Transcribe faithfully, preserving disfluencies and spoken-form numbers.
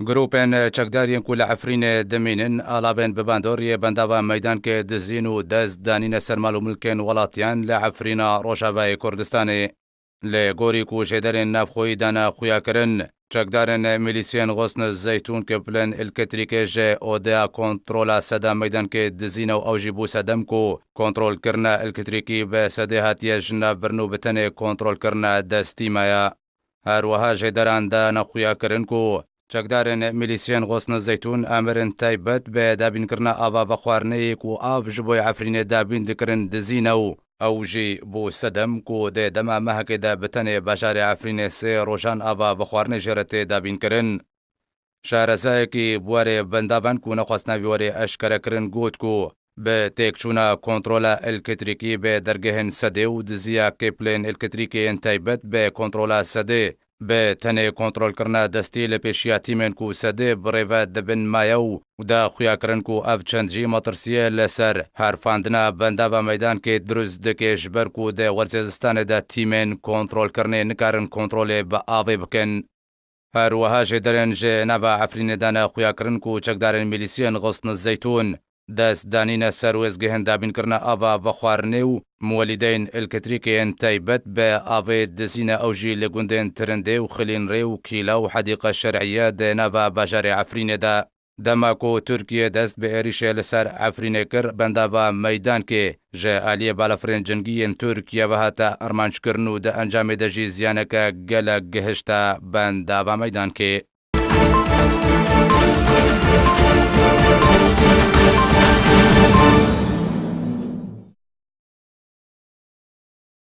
Grûpên çekdar yên ku li Efrînê dimînin, alavên bi bandoriyê bendava meydankê dizîn û dest danîne ser mal û milkên welatiyan li Efrîna Rojavayê Kurdistanê. Li gorî ku jêderên navxweyî dane xuyakirin, çekdarên milîsiyên Xosn Zeytûn kêplên elektrîkê ji odeya kontrola seda meydankê dizîne û ew jî bû sedem ku kontrolkirina elektrîkî bi sedê hatiye ji nav birin û bi tenê kontrolkirina destî maye. Her wiha jêderan dane xuyakirin ku çekdarên milîsiyên Xosn Zeytûn emirin taybet bi dabînkirina ava vexwarinê yê ku av ji bo Efrînê dabîn dikirin dizîne û ew jî bû sedem ku dê dema mehekê de bi tenê bajarê Efrînê sê rojan ava vexwarinê jê re tê dabînkirin. Şarezayekî bi warê bendavan ku nexwest navî warê eşkerekirin got ku bi têkçûna kontrola elektrîkî bi dergehên sedê û diziya kêplên elektrîkê yên taybet bi kontrola sedê, bi tenê kontrolkirina destî li pêşiya tîmên ku sedê bi rê ve dibin maye û da xuyakirin ku ev çend jî metirsiyê li ser herfandina bendava meydankê dirust dike, ji ber ku di werzê zistanê de tîmên kontrolkirinê nikarin kontrolê bi avê bikin. Her wiha jêderên ji nava Efrînê dane xuyakirin ku çekdarên milîsiyên Xosn Zeytûn dest danîne ser wêzgehên dabînkirina ava vexwarinê û muwelîdeyên elektrîkê yên taybet bi avê dizîne, ew jî li gundên Tirindê û Xilînrê û Kîla û Hedîqa Şer'iye di nava bajarê Efrînê de. Dema ku Tirkiye dest bi êrîşê li ser Efrînê kir, bendava meydankê ji aliyê balafirên cengî yên Tirkiye ve hate armanckirin û di encamê de jî ziyaneke gelek gihişte bendava meydankê.